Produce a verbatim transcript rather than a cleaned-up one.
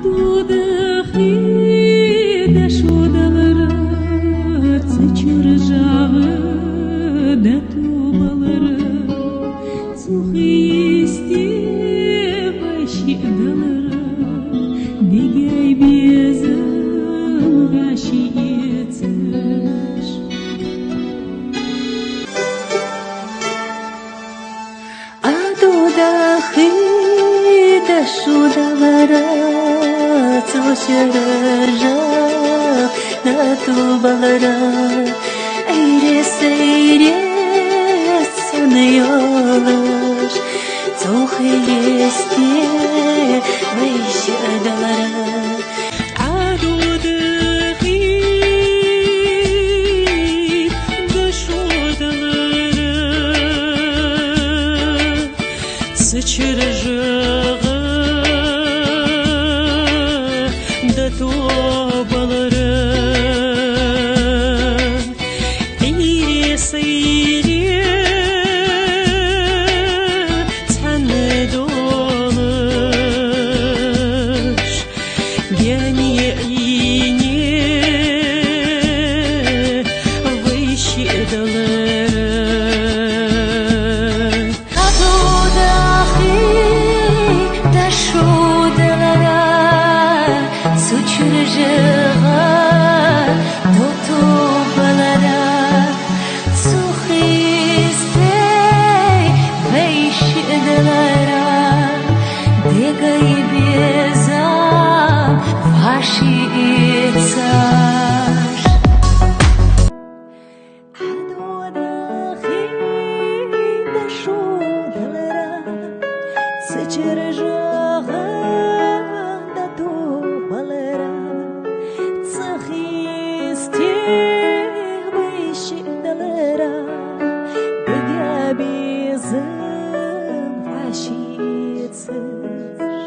Дудахи дошо далара, цу чура жагӀа дото балара, цох йисте вай шиъ далара, дега безам вӀаши эцаш. Ӏа дудахи дошо далара, цу чура жагӀа дото балара, Ӏуйре-сайре цхьана йолаш, цох йисте вай шиъ далара. Ӏа дудахи дошо далара, цу чура жагӀа дото балара, Ӏуйре-сайре цхьана долаш, гаьне Ӏийне вай шиъ далара. Ӏа дудахи дошо далара, цу чура жагӀа дото балара, цох йисте вай шиъ далара, дега безам вӀаши эцаш. Ӏа дудахи дошо далара, цу чура жагӀа дото балара, цох йисте вай шиъ далара, дега безам вӀаши эцаш.